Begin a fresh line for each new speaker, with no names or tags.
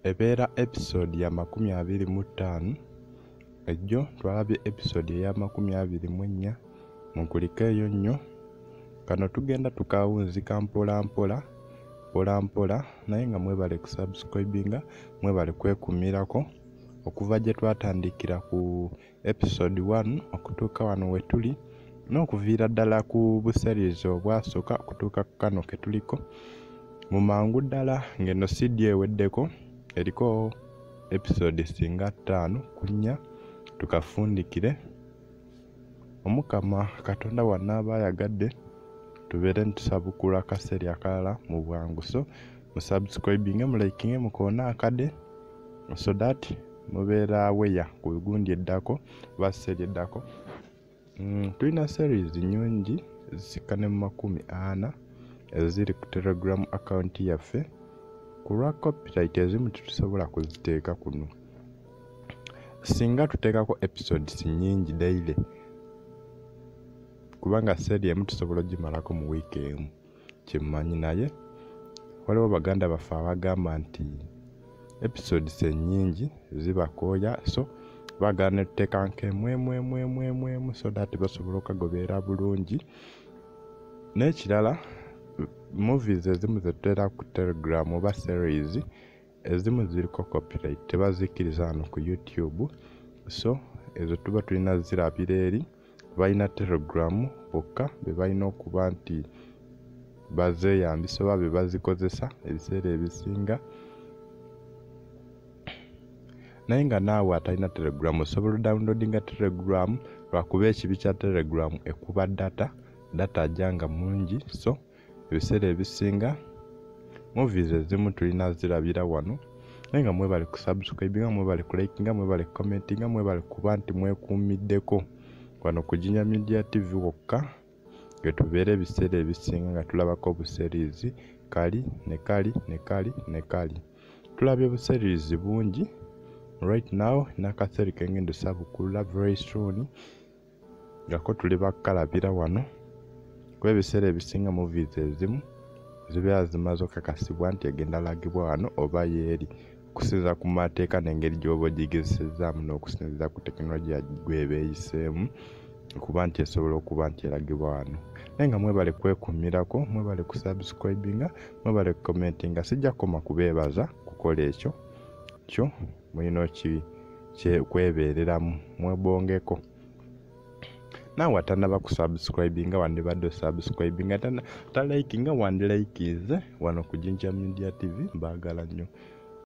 Ebeera episode ya 25. Ejjo twalabye episode eya 24, mukulikeeyo nnyo. Kano tugenda tukawunzika mpola mpola mpola mpola, naye nga mwebale kusubscribinga, mwebale kwekumirako okuva gye twatandikira ku episode 1 okutuuka wano we tuli, n'okuviira ddala ku buseries obwasooka okutuuka ku kano ke tuliko. Mu mangu ddala ng'eno CD eweddeko, eriko episode singa 5 ku 4, tukafundikire. Omukama Katonda wanaaba ayagadde tubeere ntusabukula akaseri akalala mu bwangu. So musubscribinge, mulikinge, mukoone akade so that mubeera aware ku bigundi eddako oba seri eddako. Tulina series nnyingi zisika ne mu 40 eziri ku Telegram account yaffe. Ku lwa copyright ezimu tetusobola kuziteeka kuno. Singa tuteekako episodes nnyingi daily, kubanga seri emu tusobola ogimalako mu wiiki emu, kyemmanyi. Naye waliwo baganda baffe abagamba nti episodes ennyingi zibakooya, so baagala ne tuteeka nk'emu emu emu emu emu emu so that basobola okagoberera bulungi. N'ekirala, movies ezimu ze tuteera ku Telegram oba series ezimu ziriko copyright, tebazikkiriza wano ku YouTube, so ezo tuba tulina zirabira eri. Balina Telegram bokka be balina okuba nti bazeeyambisa oba be bazikozesa ebiseera ebisinga. Naye nga naawe atalina Telegram osobola odownloadinga Telegram, lwakuba ekibi kya Telegram ekuba data, data ajja nga mungi, so ebiseera ebisinga movies ezimu tulina zirabira wano. Naye nga mwebale kusubscribinga, mwebale kulikinga, mwebale kucommentinga, mwebale kuba nti mwekuumiddeko wano ku Jinja Media TV wokka ge tubeera ebiseera ebisinga nga tulabako obuseries kali ne kali ne kali ne kali. Tulabye obuseries bungi. Right now n'akaseri ke ngenda osabukulula very soon, nga ko tuli bakukalabira wano, kuba ebiseera ebisinga movies ezimu zibeera zimaze okakasibwa nti egenda lagibwa wano oba yeeri, okusinziira ku mateeka n'engeri gy'oba ogigezesezaamu n'okusinziira ku tekinologiya gw'eba eyiseemu okuba nti esobola okuba nti eragibwa wano. Naye nga mwebale kwekuumirako, mwebale kusubscribinga, mwebale kucommentinga. Sijja kukoma kubeebaza kukola ekyo kyo mulina kwebeereramu, mwebongeko. Naawe atannaba kusubscribinga wandibadde osubscribinga, atalikinga wandilikinze wano ku Jinja Media TV. Mbaagala nnyo.